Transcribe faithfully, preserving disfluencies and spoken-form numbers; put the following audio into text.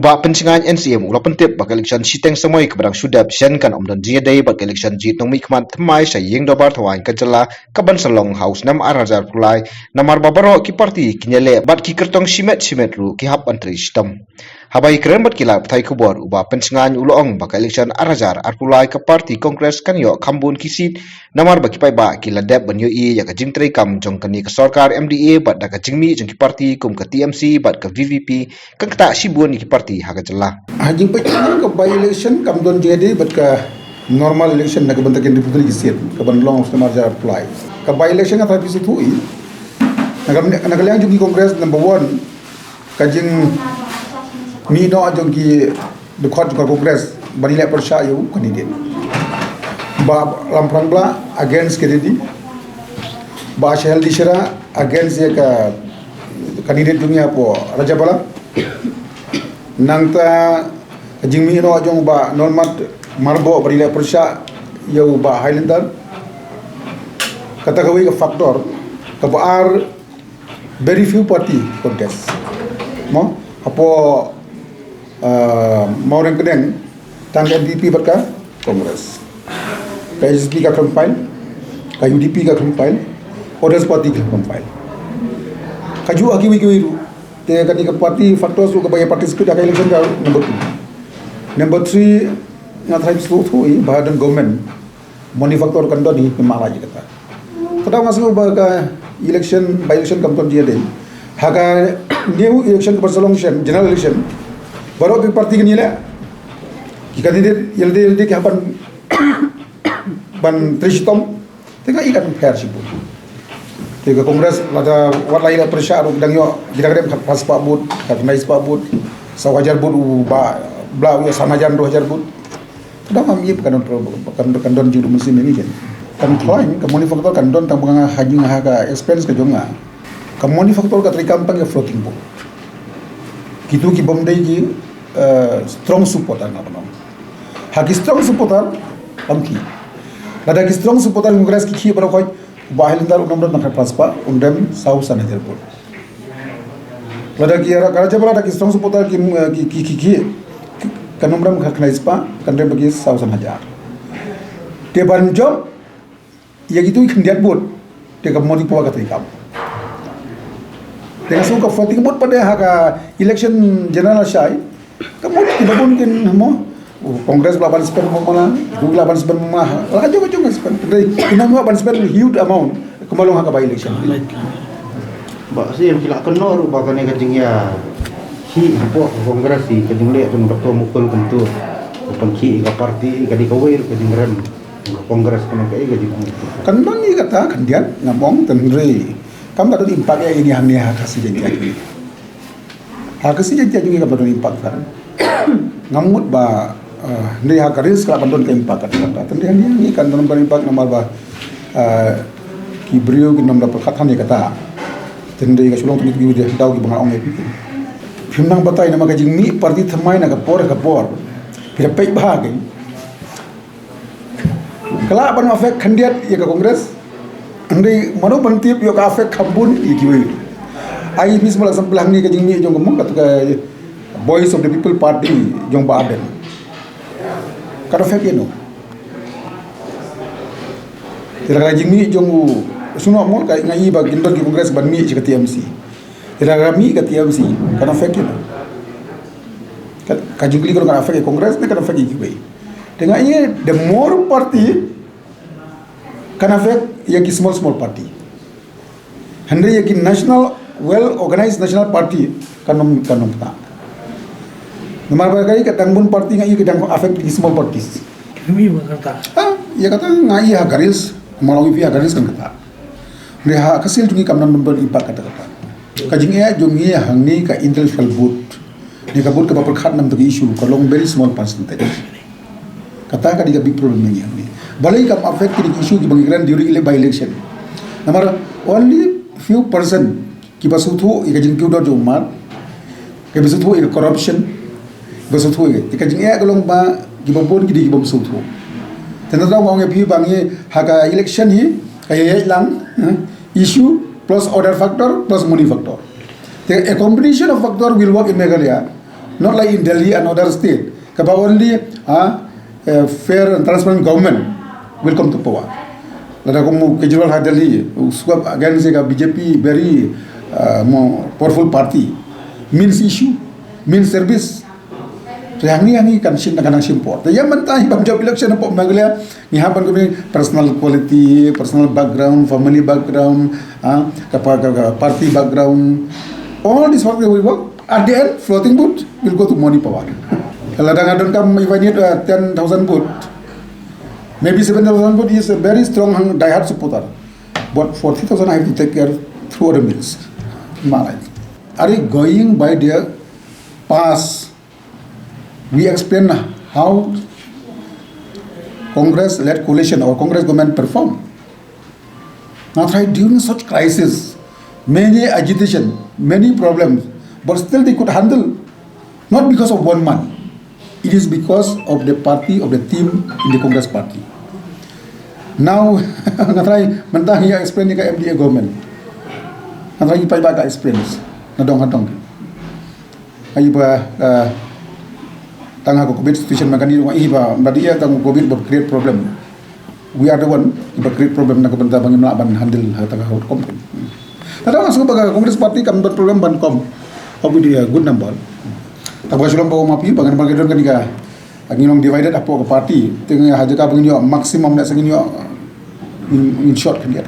Bah Pynshngaiñ N C M u la pyntip ba ka election shiteng samoi kaba dang shu dep shen kan ym don jingïadei bad ka election jied nongmihkhmat thymmai sha ïing dorbar thawaiñ ka jylla kaban sa long ha u snem ar hajar arphew lai, namar ba baroh ki party kin ïaleh bad ki kyrtong shimet shimet ruh ki hap ban trei shitom. Haba ïakren bad ki lad pathai khubor, u Bah Pynshngaiñ u la ong ba ka election ar hajar arphew lai ka party Congress kan ïoh kham bun ki seat, namar ba ki paidbah ki la dep ban ïohi ïa ka jingtreikam jong kane ka sorkar M D A bad da ka jingmih jong ki party kum ka T M C bad ka V V P kan ktah shibun ïa ki party ha ka jylla. Ha jingpeit ka by-election kam don jingïadei bad ka normal election na ka bynta ka Republic State kaban long ha u snem ar hajar arphew lai. Ka by-election nga tharai phi sngewthuh hi. Na ka, na ka liang jong ki Congress, number one, ka jingmih noh jong ki dkhot jong ka Congress ban ïaleh pyrshah ïa u candidate. Bah Lamphrang Blah against ka Reddy. Bah Sahel Dishra against ïa ka candidate jong ngi hapoh Rajabala. Nangta ka jingmih noh jong Bah Nonmat Marboh ban ïaleh pyrshah ïa u Bah Highlander. Kata kawei ka factor. Kaba ar, very few party contest. Mo, hapoh, uh, Mawryngkneng, tang ka N P P bad ka Congress. Ka H S P ka khlem file, ka U D P ka khlem file, others party ka khlem file. Kajuh ha kiwei kiwei ruh. Te kane ka party factors ruh kaba ïa participate ha ka election ka number two. Number three, nga tharai sngewthuh hi ba don government. Money factor kan don hi, phi mala ji kata. Kata nga sngew ba ka election, by-election kam don jingïadei. Ha ka new election kaba sa long shen, general election. Baroh ki party kin ïaleh. Ki candidate, ïaleh, ïaleh ki hap ban, ban trei shitom. Te nga i kan pher shibun. Te ka Congress lada wat la ïaleh pyrshah ruh ki dang ïoh, ki dang rem khatphra spah vote, khatkhyndai spah vote, saw hajar vote u Bah Blah u ïoh san hajar, dua hajar vote. Ka dang am ïa kan don pro-, kan, kan don jingdum mynsiem ïa ngi ken. Kan khlaiñ, ka money factor kan don tang ba nga ha jing ha ka expense ka jong nga. Ka money factor ka treikam tang ïa floating vote. Kitu ki bym dei ki, eh, strong supporter nga ban ong. Ha ki strong supporter, ym khih. Lada ki strong supporter Congress ki khih baroh khoit, Bah Highlander un ym don tang khatphra spah, un rem saw san hajar vote. Lada ki Ra-, Rajabala da ki strong supporter ki, eh, ki, ki, ki, ki, kan ym rem khatkhyndai spah, kan rem ba ki saw san hajar. Te ban jop ïa kitu ki khyndiat vote, te ka money power ka treikam. Te nga sngew ka floating vote pat de ha ka election general shai, ka mut kiba bun kin mo, Congress ba la ban spend mo mala, kitu ki la ban spend mo mala, la jong jong spend. Te ki nang ban spend huge amount kumba long ha ka by-election. Bah Syiem, ki la kynnoh ruh ba kane ka jingïakhih hapoh ka Congress hi, ka jingleh jong Doctor Mukul kumto, ka pynkhih ka party, ka dei kawei ruh ka jingrem ka Congress, kane kaei ka jingong? Kan don hi kata khyndiat, ngam ong, te hynrei kam da don impact ïa ngi hangne ha Khasi Jaiñtia. Ha Khasi Jaiñtia jong ngi kam da don impact kan. Ngam mut ba, eh, hynrei ha ka ris ka lah ban don ka impact kata kata. Te hynrei hangne ngi kan don ban impact namar ba, eh, ki briew kin ym da pyrkhat hangne kata. Te hynrei ka shu long tang kiwei de daw kiba nga ong ïa phi. Phim nang batai namar ka jingmih party thymmai na ka por ka por. Phi da peit bha ki. Ka lah ban affect khyndiat ïa ka Congress. Hynrei mano ban tip ïoh ka affect kham bun ïa kiwei. Ai phi sngewbha la samplang ni ka jingmih jong ka mung kata ka Voice of the People Party jong Bah Ardent. Ka affect ïa no? Te lada ka jingmih jong u Soe Mathmul ka nga i ba kin don ki Congress ban mih sha ka T M C. Te lada ka mih ka T M C, kan affect ïa no? Ka, ka jingkylli ka long kan affect ïa Congress ne kan affect ïa kiwei? Te nga i the more party kan affect ïa ki small small party. Hynrei ïa ki national, well organized national party kan ym, kan ym ktah. Namar ba ka i ka dang bun party nga i ka dang affect ïa ki small parties. Kami ba kata. Ha, ïa kata nga i ha ka ris, ma long i phi ha ka ris kan ktah. Hynrei ha ka sil jong ngi kam don impact kata kata. Ka jingeh jong ngi hangne ka intellectual vote. Ni ka vote kaba pyrkhat namar ka issue ka long very small percentage. Kata ka dei ka big problem ngi hangne. Balei kam affect ki issue kiba ngi kren during ele-, by election. Namar only few percent kiba sngewthuh ïa ka jingkiew dor jong u mat, kiba sngewthuh ïa ka corruption, kiba sngewthuh ïa ka jingeh ka long ba kiba bun ki dei kibym sngewthuh. Te nga tang ong ïa phi ba ngi ha ka election hi ka ïaid lang, eh, issue plus other factor plus money factor. Te a combination of factor will work in Meghalaya. Not like in Delhi and other state. Kaba only, ah, a fair and transparent government will come to power. Lada kum Kejriwal ha Delhi, u sukop against ka B J P, very, ah, more powerful party. Means issue, means service. Te hangne hangne kan shim, kan shim por. Te ïa mynta hi ban jop election hapoh Meghalaya, ngi hap ban kawei personal quality, personal background, family background, ah, ka pa-, ka, ka party background. All this factor will work. At the end, floating vote will go to Moni Pawar. Lada nga donkam, if I need, uh, ten thousand vote, maybe seven thousand vote is a very strong hang-, diehard supporter. But forty thousand I have to take care through other means. Malai. Are you going by their past? We explain how Congress-led coalition or Congress government perform. Nga tharai during such crisis, many agitation, many problems, but still they could handle. Not because of one man. It is because of the party, of the team in the Congress party. Now, nga tharai mynta ngi explain ïa ka M D A government. Nga tharai ngi paidbah ka experience. Nadong hadong. Ai ba, uh, tang ha ka covid situation mynta ngi ïa ba, ba dei ïa tang covid ba create problem. We are the one ba create problem na ka bynta ba ngim lah ban handle ha tang ha outcome. Tang ha shu ba ka Congress party kam ban problem ban come up with a good number. Tang ba shu long ba ma pi ba ngan ba ka don kane ka, ngi long divided hapoh ka party. Te ngi ha jaka ba ngin ïoh maximum, na sa ngin ïoh in, in short kan ïa.